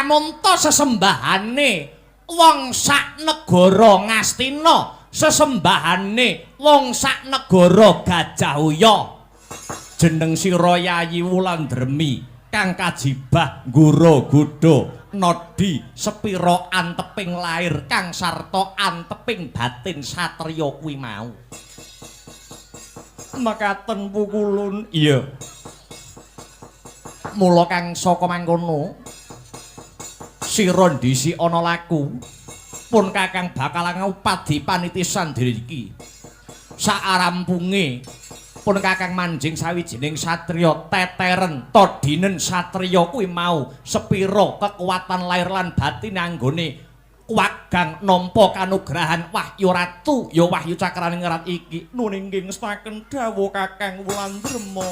Lamun ta sesembahane wong sak negara Ngastina, sesembahane wong sak negara Gajah Uya. Jeneng sira Yayi Wulandremi kang kajibah nggura godha nadi sepira anteping lair kang sarta anteping batin satriya kuwi mau. Mekaten pukulun. Iya. Mula kang saka mangkono sira ndisi ana laku pun kakang bakal ngupadi panitisan diri iki. Saarampunge pun kakang manjing sawijining satriya teteren todinen satriya kuwi mau sepira kekuatan lahir lan batin anggone wagang nampa kanugrahan Wahyu Ratu ya Wahyu Cakraningrat iki. Nun inggih ngestaken dawuh Kakang Wulandrema.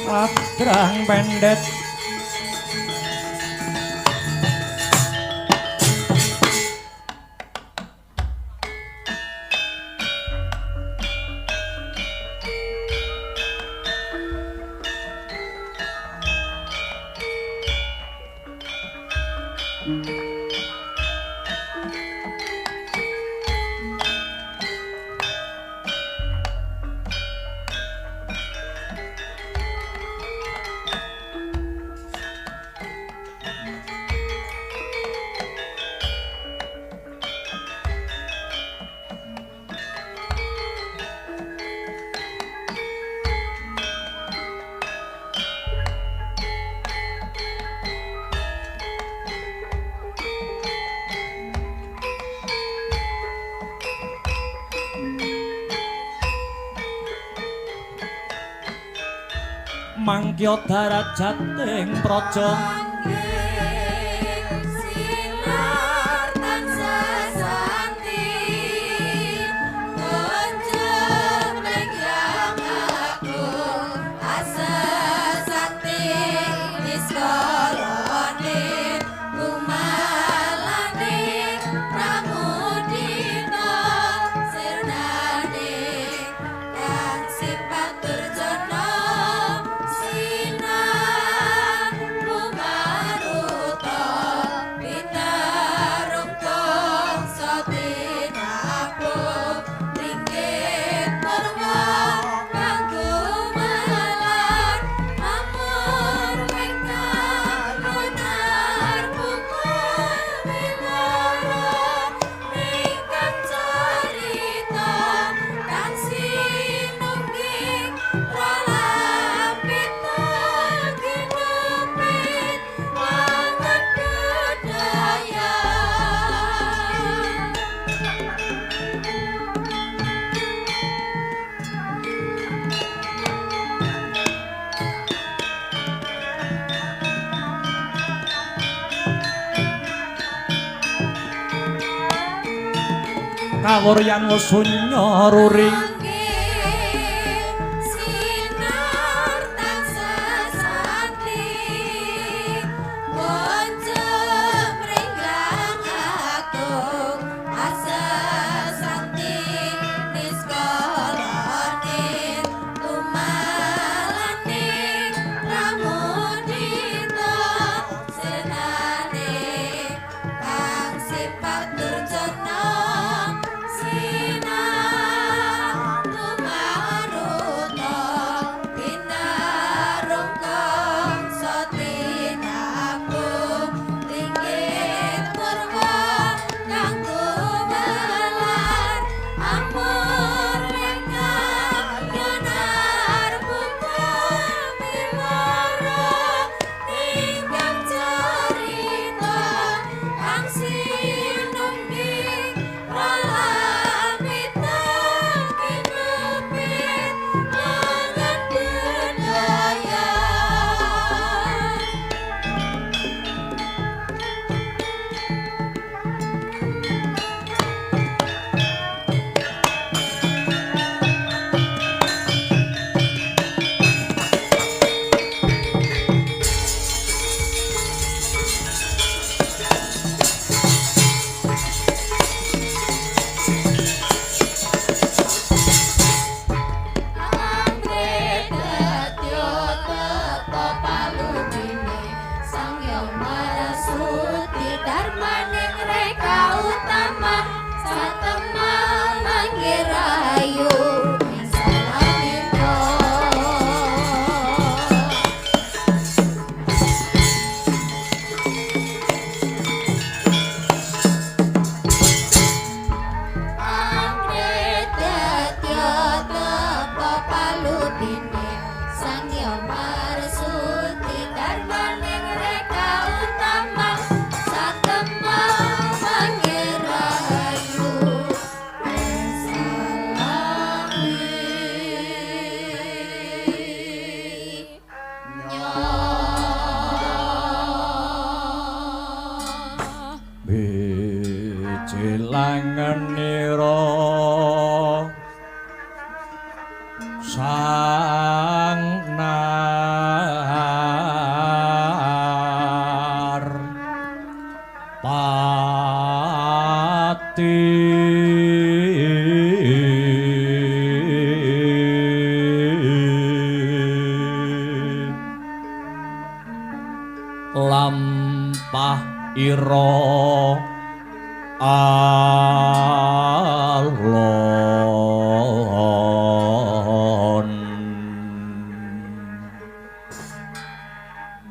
Ladrang pendhet mangkya darajating praja. Sinar tansah santi kunjung yang agung asesati niskalane kumalane pramudita sirnane kang sipat durjana kawuryan sunya ruri. Sinar tansah santi kunjung ringgang agung asesanti niskalane tumalane pramudita senane kang sipat durjana. Mijilangenira sang nar pati lampah ira alon.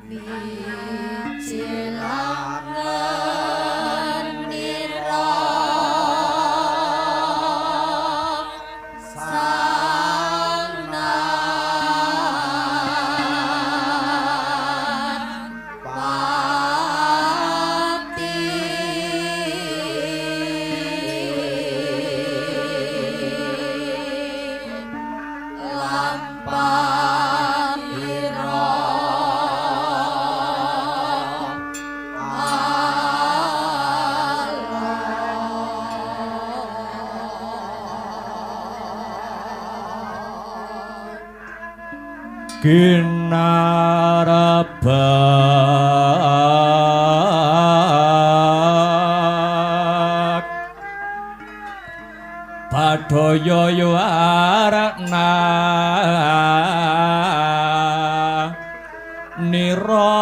Mijilangenira sang nar pati lampah ira Ginarabak Badaya yuwarna nira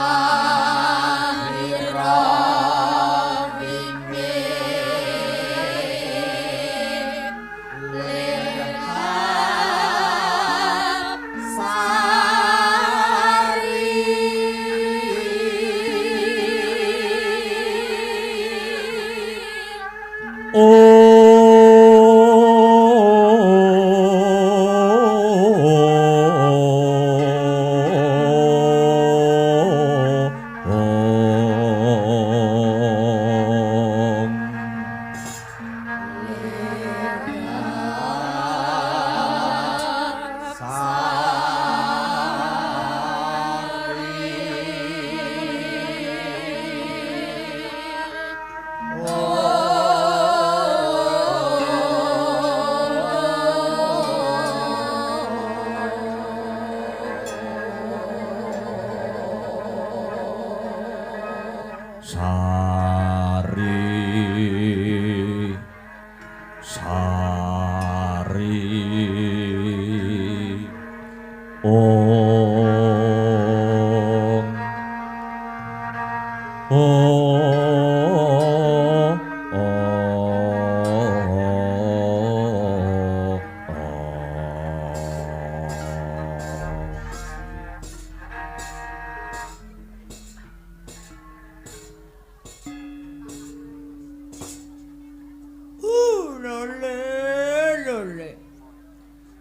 Sulahira wiwit lirhap sari. Om. Sari Sari Om Om Om.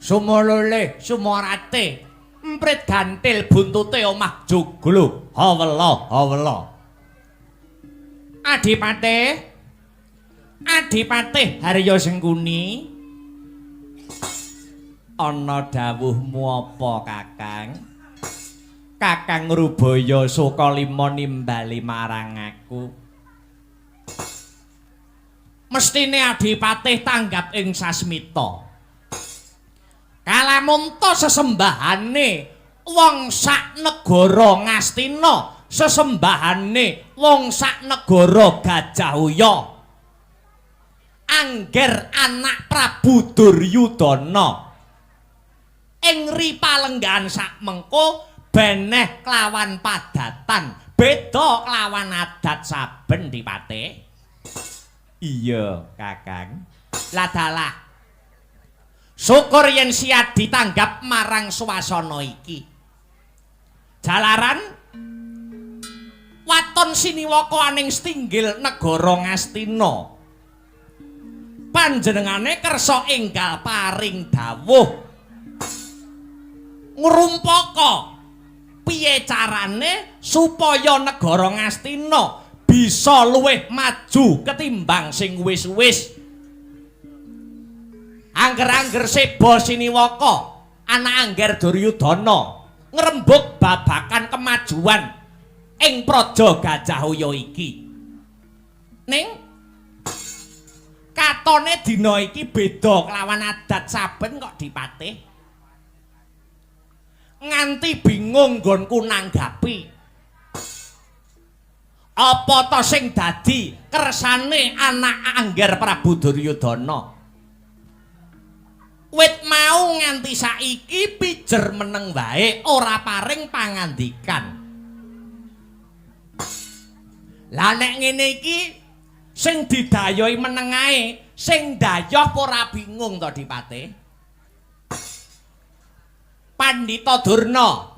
Sumolole, sumorate, emprit gantil buntute omah joglo, hawela, hawela. Adipate, Adipate Harya Sengkuni, ana dawuhmu apa, Kakang? Kakang Rubaya Sukalima nimbali marang aku. Mestine Adipate tanggap ing sasmita. Kalamunta sesembahane wong sak negara Ngastina, sesembahane wong sak negara Gajah Uya. Angger anak Prabu Duryudana ing ripalenggahan sak mengko beneh kelawan padatan, beda kelawan adat saben dipate. Iya, Kakang. Ladalah. Syukur yen siap ditanggap marang swasana iki. Jalaran waton siniwaka aning stinggil negara Ngastina. Panjenengane kersa enggal paring dawuh ngrumpaka piye carane supaya negara Ngastina bisa luwih maju ketimbang sing wis-wis. Angger-angger seba siniwaka anak Angger Duryudana ngrembug babakan kemajuan ing Praja Gajah Uya iki. Ning katone dina iki beda kelawan adat saben kok dipatih. Nganti bingung nggonku nanggapi. Apa to sing dadi kersane anak Angger Prabu Duryudana? Wit mau nganti saiki pijer meneng wae ora paring pangandikan. Lah nek ngene iki sing didayohi meneng ae, sing dayoh ora bingung to Dipate? Pandhita Durna,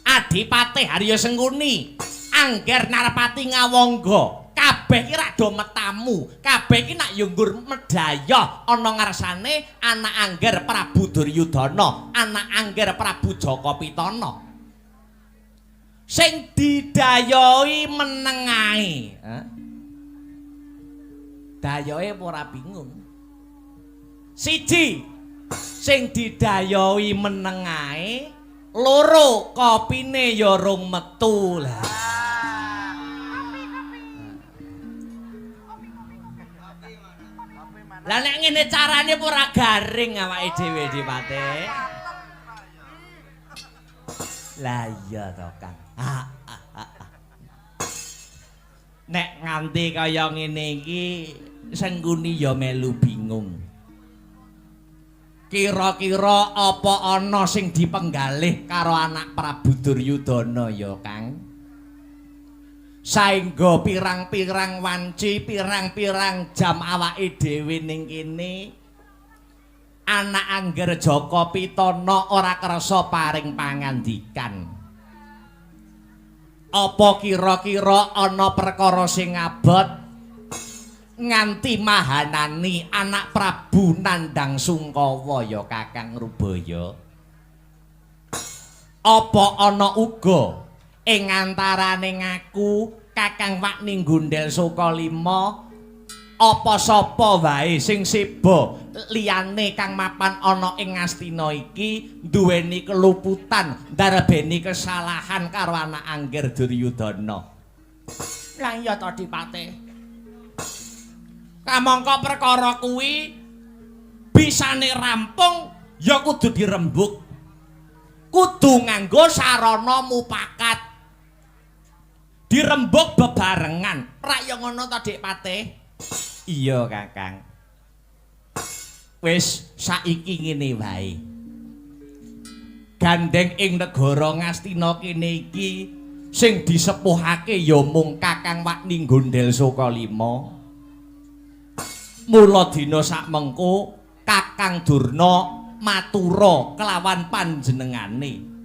Adipati Harya Sengkuni, Angger Narpati Ngawangga, kabeh iki rak do metamu, kabeh iki nak yo nggur medayoh ana ngarsane anak Angger Prabu Duryudana, anak Angger Prabu Jaka Pitana. Sing didayohi meneng ae. Hah? Dayohe ora bingung. Siji, sing didayohi meneng ae, loro kopine ya rung metu lah. Lah nek ngene carane ora garing awake dhewe Dipate. Lah iya to, Kang. Ha, ha, ha, ha. Nek nganti kaya ngene iki Sengkuni ya melu bingung. Kira-kira apa ana sing dipenggalih karo anak Prabu Duryudana ya, Kang? Saengga pirang-pirang wanci, pirang-pirang jam awake dhewe ning kene anak Angger Jaka Pitana ora kersa paring pangandikan. Apa kira-kira ana perkara sing abot nganti mahanani anak Prabu nandhang sungkawa ya Kakang Rubaya? Apa ana uga ing antarane ngaku Kakang Wakni Gundel Sukalima apa sapa wae sing seba liyane kang mapan ana ing Ngastina iki duweni keluputan ndarbeni kesalahan karo anak Angger Duryudana? Lah iya to Dipate. Kamangka perkara kuwi bisane rampung ya kudu dirembug. Kudu nganggo sarana mupakat. Dirembug bebarengan. Rak ya ngono to Dik Patih? Iya, Kakang. Wis saiki ngene wae. Gandeng ing negara Ngastina kene iki sing disepuhake ya mung Kakang Wakni Gondel Sukalima. Mula dina sakmengko Kakang Durna matura kelawan panjenengane.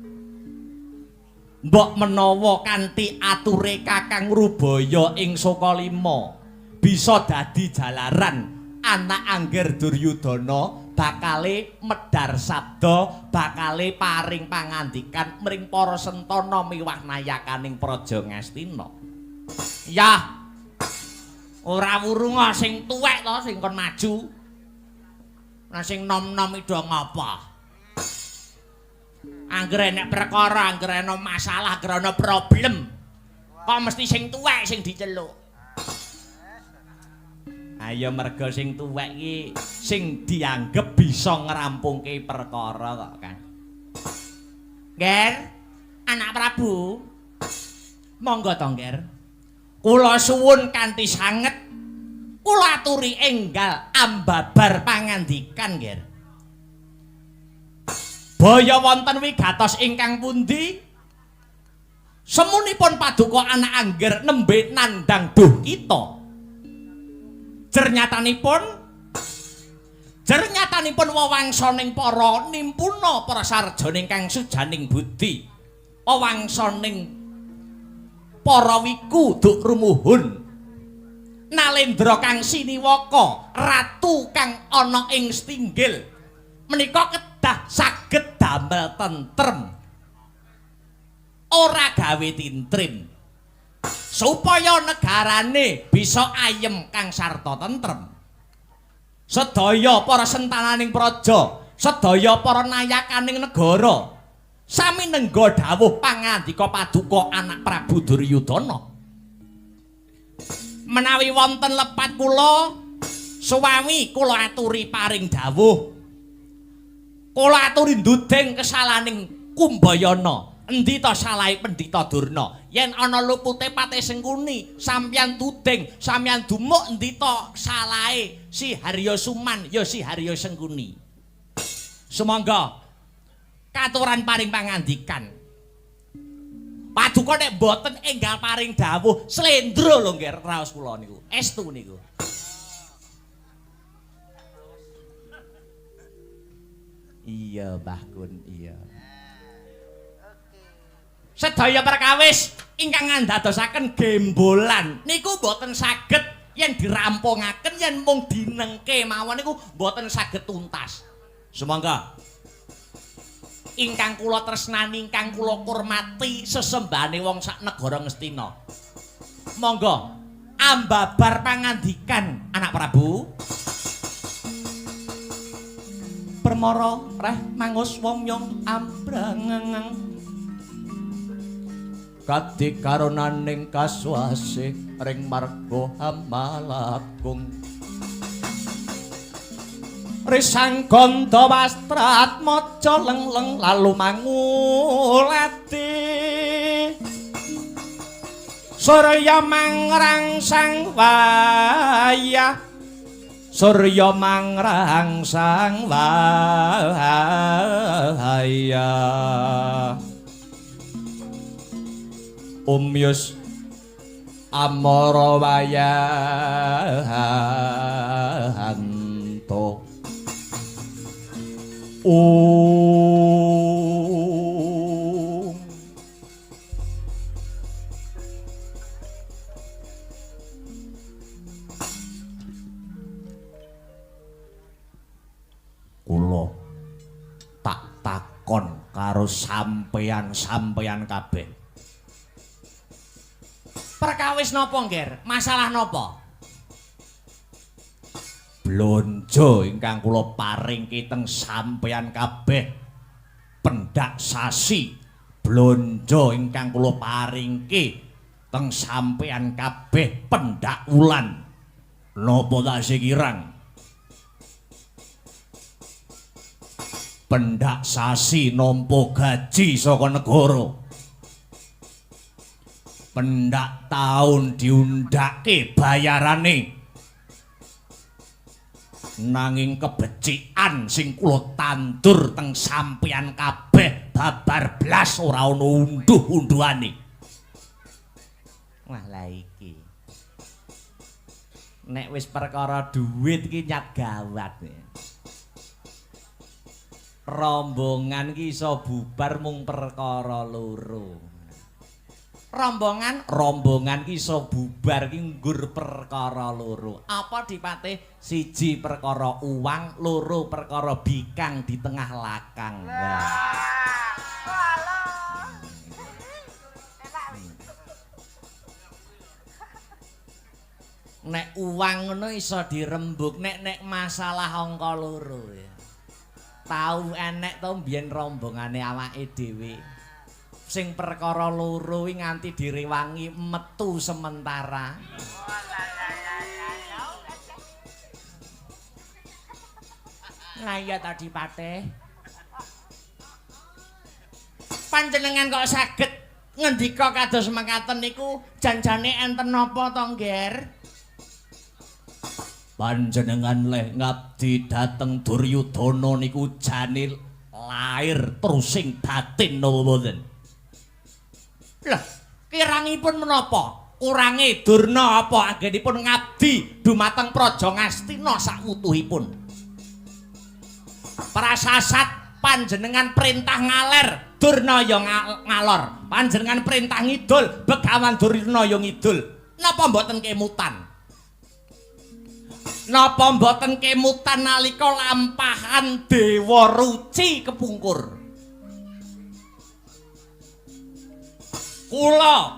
Mbok menawa kanthi ature Kakang Rubaya ing Sukalima bisa dadi jalaran anak Angger Duryudana bakale medhar sabda, bakale paring pangandikan mring para sentana miwah nayakaning Praja Ngastina. Ya. Ora wurunga sing tuwek to sing kon maju. Lah sing nom-nom iki do ngapa? Angger enek perkara, angger ana masalah, angger ana problem, kok mesti sing tuwek sing diceluk. Ayo merga sing tuwek iki sing dianggep bisa ngrampungke perkara kok, Kang. Nger, anak Prabu. Monggo to, Nger. Kula suwun kanthi sanget kula aturi enggal ambabar pangandikan, Nger. Baya wonten wigatos ingkang pundi? Semunipun paduka anak Angger nembe nandhang duh kita. Jernyatanipun wewangsaning para nimpuna para sarjana ingkang sujaning budi. Wewangsaning para wiku duk rumuhun. Nalendra kang siniwaka, ratu kang ana ing stinggil menika kedah saged damel tentrem. Ora gawe tintrim. Supaya negarane bisa ayem kang sarta tentrem. Sedaya para sentananing praja, sedaya para nayakaning negara sami nengga dawuh pangandika paduka anak Prabu Duryudana. Menawi wonten lepat kula suwawi kula aturi paring dawuh. Kula aturi nduding kesalaning Kumbayana. Endi ta salahe Pendhita Durna? Yen ana lupute Patih Sengkuni, sampeyan tuding, sampeyan dumuk endi ta salahe si Harya Suman ya si Harya Sengkuni. Sumangga katuran paring pangandikan. Paduka nek mboten enggal paring dawuh slendro lho nggih raos kula niku. Estu niku. Iya, Mbah Kun, iya. Sedaya perkawis ingkang ngandadosaken gembolan niku mboten saged yen dirampungaken, yen mung dinengke mawon niku mboten saged tuntas. Sumangga ingkang kula tresnani, ingkang kula kurmati sesembahane wong sak negara Ngastina. Monggo ambabar pangandikan anak Prabu. Permara reh mangus wong nyong ambrangeng kadikaronaning kaswase ring marga Hamalagung. Risang ganda wastratmaja lengleng lalu mangulati. Surya mangrangsang wayah, surya mangrangsang wayah. Umyus amara wayahanto. Om. Kula tak takon karo sampeyan-sampeyan kabeh. Perkawis napa, Ngger? Masalah napa? Blonjo ingkang kula paringke teng sampeyan kabeh pendak sasi. Blonjo ingkang kula paringke teng sampeyan kabeh pendak wulan. Napa tasih kirang? Pendak sasi nampa gaji saka negara. Pendak taun diundhake bayarane. Nanging kebecikan sing kula tandur teng sampeyan kabeh babar blas ora ana unduh-unduhane. Wah lah iki. Nek wis perkara duit iki nyat gawat. Rombongan iki iso bubar mung perkara loro. Rombongan ki iso bubar ki nggur perkara loro. Apa dipatih? Siji perkara uang, loro perkara bikang di tengah lakang. Wah. Nek uang ngono iso dirembug, nek masalah angka loro ya. Tau enek to mbiyen rombongane awake dhewe. Sing perkara loro kuwi nganti direwangi metu sementara. Lah iya tadi Patih. Panjenengan kok saged ngendika kados mekaten niku janjane enten napa to, Ngger? Panjenengan leh ngabdi dhateng Duryudana niku jane lair trusing batin napa mboten? Lah, kirangipun menapa? Kurange Durna apa anggenipun ngabdi dumateng Praja Ngastina sakwutuhipun? Prasasat panjenengan perintah ngaler, Durna ya ngalor. Panjenengan perintah ngidul, Begawan Durna ya ngidul. Napa mboten kemutan? Napa mboten kemutan nalika lampahan Dewa Ruci kepungkur? Kula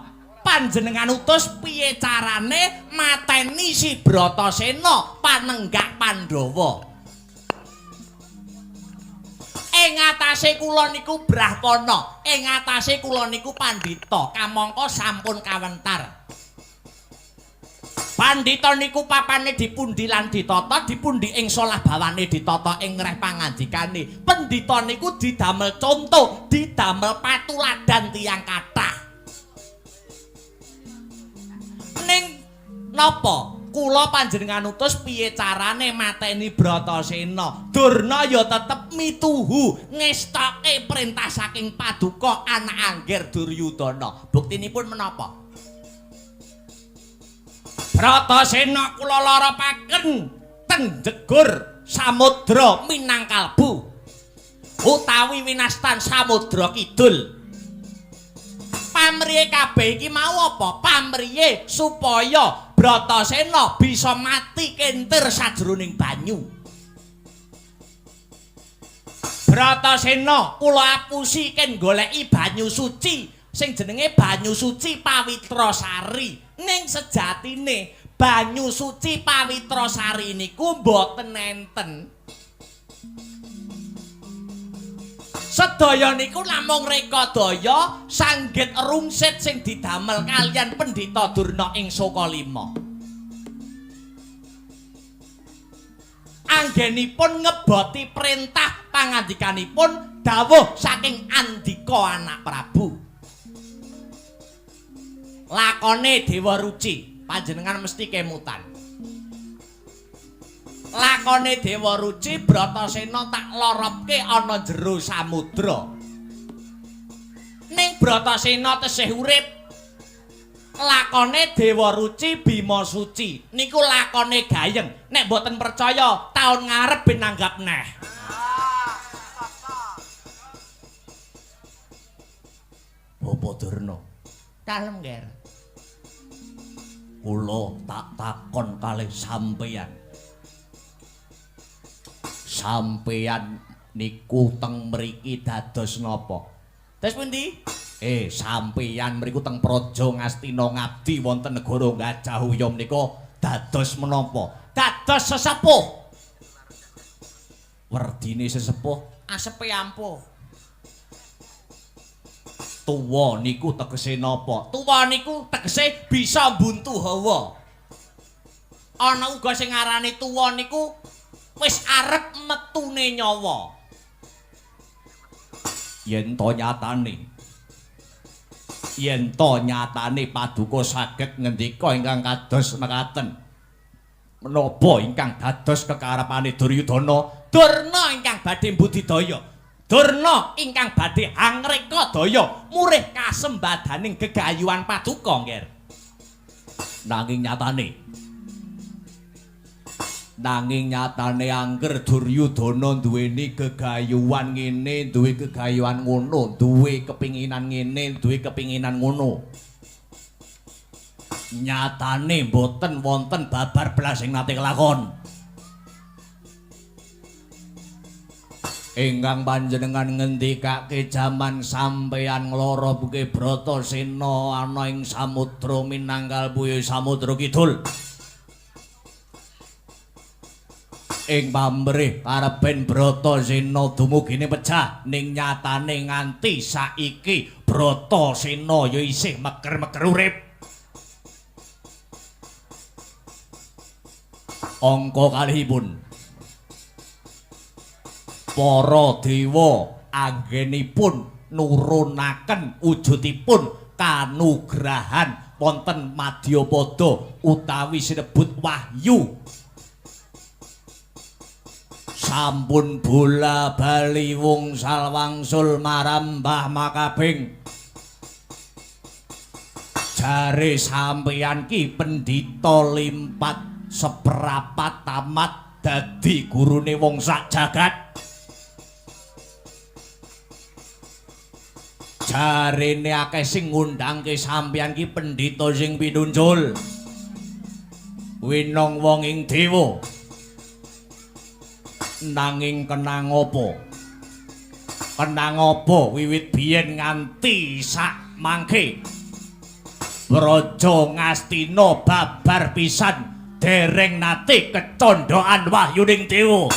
panjenengan utus piye carane mateni si Bratasena panenggak Pandhawa. Ing atase kula niku brahmana, ing atase kula niku pandhita, kamangka sampun kawentar. Pandhita niku papane dipundi lan ditata, dipundi ing solah bawane ditata ing ngreh pangandikane. Pendhita niku didamel conto, didamel patuladan tiyang kathah. Ning napa kula panjenengan utus piye carane mateni Bratasena? Durna ya tetep mituhu ngestoke perintah saking paduka anak angger Duryudana. Buktinipun menapa? Bratasena kula larapaken teng jegur samudra Minangkalbu utawi winastan Samudra Kidul. Pamriye kabeh iki mau apa? Pamriye supaya Bratasena bisa mati kentir sajroning banyu. Bratasena kula apusi ken goleki banyu suci sing jenenge banyu suci Pawitra Sari. Ning sejatine banyu suci Pawitra Sari niku mboten enten. Sedaya niku namung rekadaya sanggit rungsit sing didamel kaliyan Pendhita Durna ing Sokalima. Anggenipun ngeboti perintah pangandikanipun dawuh saking Andika anak Prabu. Lakone Dewa Ruci, panjenengan mesti kemutan. Lakone Dewa Ruci Bratasena tak loropke ana jero samudra. Ning Bratasena tesih urip. Lakone Dewa Ruci Bima Suci niku lakone gayeng. Nek mboten percaya taun ngarep ben nanggap neh. Bapak Durna, dalem nger. Kula tak takon kalih sampeyan. Sampeyan niku teng mriki dados napa? Terus pundi? Sampeyan mriku teng Praja Ngastina ngabdi wonten negara Gajah Uya menika dados menapa? Dados sesepuh. Werdine sesepuh asepe ampuh. Tuwa niku tegese napa? Tuwa niku tegese bisa mbuntu hawa. Ana uga sing ngarani tuwa niku wis arep metune nyawa. Yen to nyatane paduka saged ngendika ingkang kados mekaten. Menapa ingkang dados kekarepane Duryudana? Durna ingkang badhe mbudidaya. Durna ingkang badhe hangreka daya murih kasembadaning gegayuhan paduka, Ngger. Nanging nyatane angger Duryudana duweni gegayuhan ngene, duwe gegayuhan ngono, duwe kepinginan ngene, duwe kepinginan ngono. Nyatane mboten wonten babar blas sing nate kelakon. Ingkang panjenengan ngendikake jaman sampeyan nglorobuke Bratasena ana ing samudra Minangkalbu Samudra Kidul. Ing pamrih karepen Bratasena dumugine pecah, ning nyatane nganti saiki Bratasena ya isih meker-meker urip. Angka kalihipun para dewa anggenipun nurunaken wujudipun kanugrahan wonten madyapada utawi sinebut wahyu. Sampun bola bali wungsal wangsul marambah makabing. Jare sampeyan ki pendhita limpat seprapat tamat dadi gurune wong sak jagat. Jarene akeh sing ngundangke sampeyan ki pendhita sing pinuncul winong wong ing dewa. Nanging kenang apa? Kenang apa wiwit biyen nganti sak mangke Braja Ngastina babar pisan dereng nate kecondhokan wahyuning dewa.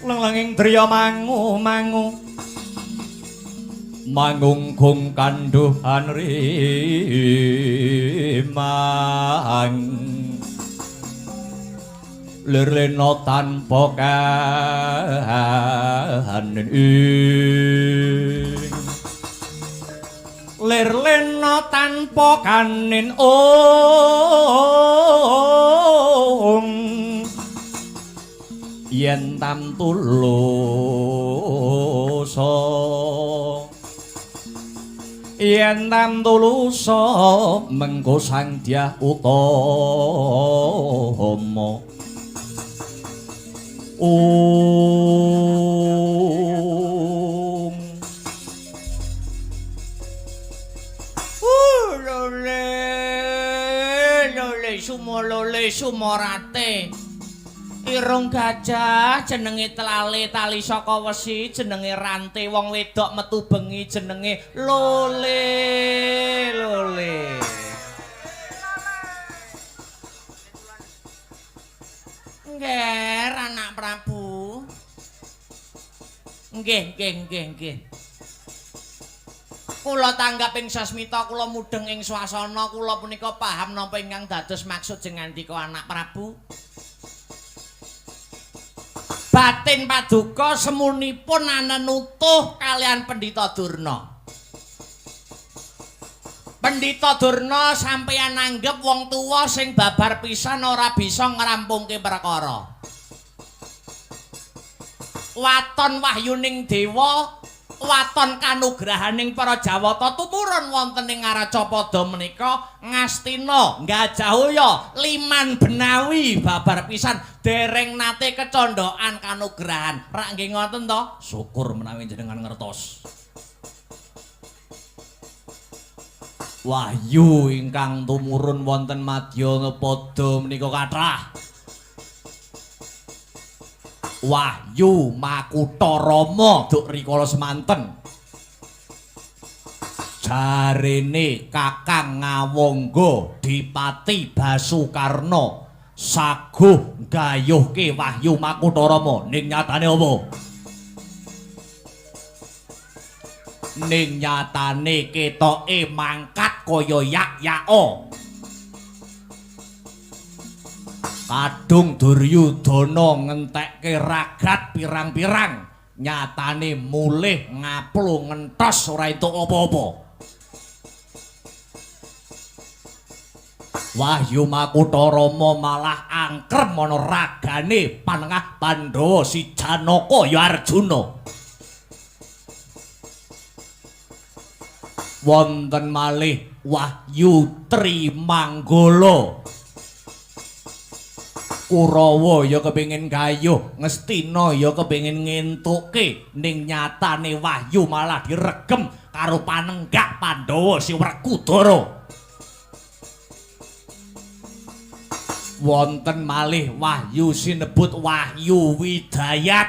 Lenging driya mangu mangu mangungkung kandhuhan rimang lir lena tanpa kahanen lir lena tanpa kanin ong yen tam tulusa yen tam tulusa mengko Sang Dyah Utama ung lole lole sumolole sumorate irung gajah jenenge tlale tali saka wesi jenenge rante wong wedok metu bengi jenenge lole lole. Ngger anak Prabu. Nggih nggih nggih nggih. Kula tanggap ing sasmita, kula mudheng ing swasana, kula punika paham napa ingkang dados maksud jengandika anak Prabu. Batin paduka semunipun anenutuh kalian Pendhita Durna. Pendhita Durna sampeyan anggep wong tuwa sing babar pisan ora bisa ngrampungke perkara. Waton wahyuning dewa, waton kanugrahaning para Jawata tumurun wonten ing Ngaracapada menika Ngastina Gajahaya liman benawi babar pisan dereng nate kecondhokan kanugrahan. Rak nggih ngoten to? Syukur menawi jenengan ngertos. Wahyu ingkang tumurun wonten Madya Pada menika kathah. Wahyu Makutha Rama duk rikala semanten. Jarene Kakang Ngawangga Dipati Basukarna saguh gayuhke Wahyu Makutha Rama. Ning nyatane apa? Ning nyatane ketoke mangkat kaya yak-yako. Kadung Duryudana ngentekke ragat pirang-pirang, nyatane mulih ngaplo ngentos ora entuk apa-apa. Wahyu Makutha Rama malah angkrem ana ragane panengah Pandhawa si Janaka ya Arjuna. Wonten malih Wahyu Trimanggala. Kurawa ya kepengin gayuh, Ngastina ya kepengin ngentuke, ning nyatane Wahyu malah diregem karo panenggak Pandhawa si Werkudara. Wonten malih Wahyu sinebut Wahyu Widayat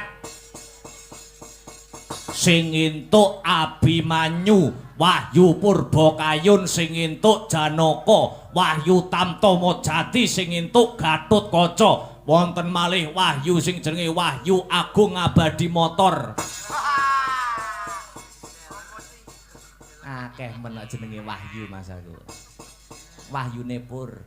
sing entuk Abimanyu, Wahyu Purbakayun sing entuk Janaka, Wahyu Tamtama Jati sing entuk Gatotkaca. Wonten malih wahyu sing jenenge Wahyu Agung Abadi Motor. Akeh men jenenge Wahyu Mas aku. Wahyune Pur.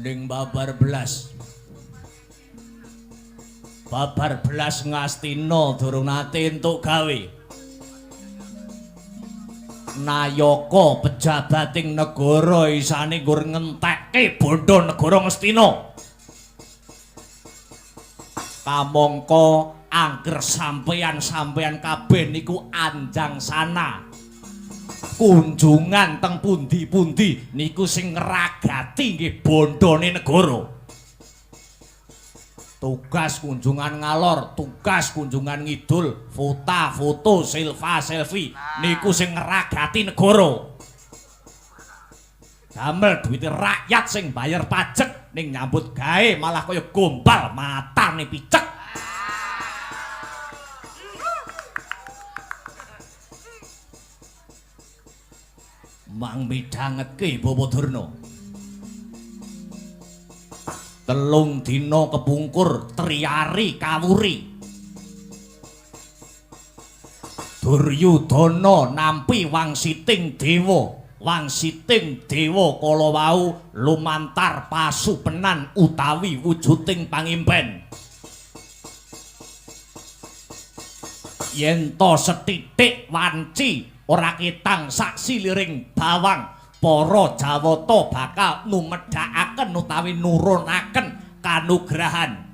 Ning babar belas. Babar belas Ngastina durung nate entuk gawe. Nayaka pejabating negara isane nggur ngentekke bondo negara Ngastina. Kamangka angger sampeyan-sampeyan kabeh niku anjangsana. Kunjungan teng pundi-pundi niku sing ngragati nggih bondone negara. Tugas kunjungan ngalor, tugas kunjungan ngidul, foto-foto, selfie niku sing ngragati negara. Damel duwite rakyat sing bayar pajak ning nyambut gawe malah kaya gombal matane picek. Mang midhangetke Bapak Durna. 3 dina kepungkur triari kawuri. Duryudana nampi wangsiting dewa, wangsiting dewa kala wau lumantar pasupenan utawi wujuding pangimpen. Yen to sethithik wanci ora ketang sak siliring bawang, para Jawata bakal numedhakaken utawi nurunaken kanugrahan.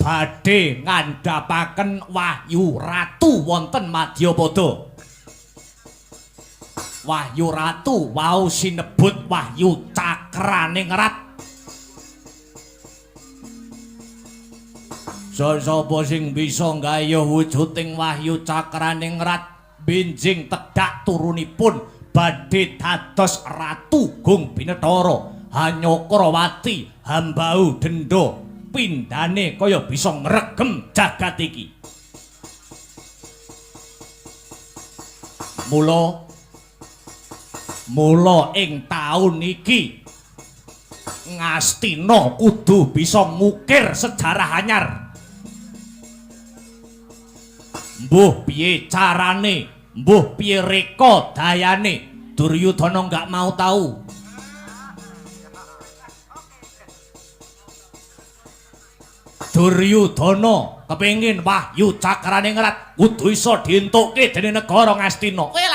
Badhe ngandhapaken Wahyu Ratu wonten Madyapada. Wahyu Ratu wau sinebut Wahyu Cakraningrat. Sapa sing bisa nggayuh wujuding Wahyu Cakraningrat benjing tedhak turunipun badhe dados Ratu Gung Binethara Hanyakrawati hambau denda pindhane kaya bisa ngregem jagat iki. Mula mula ing taun iki Ngastina kudu bisa ngukir sejarah anyar. Mbuh piye carane, mbuh piye reka dayane, Duryudana nggak mau tahu. Duryudana kepengin Wahyu Cakraningrat kudu iso dientukke dening negara Ngastina. Kowe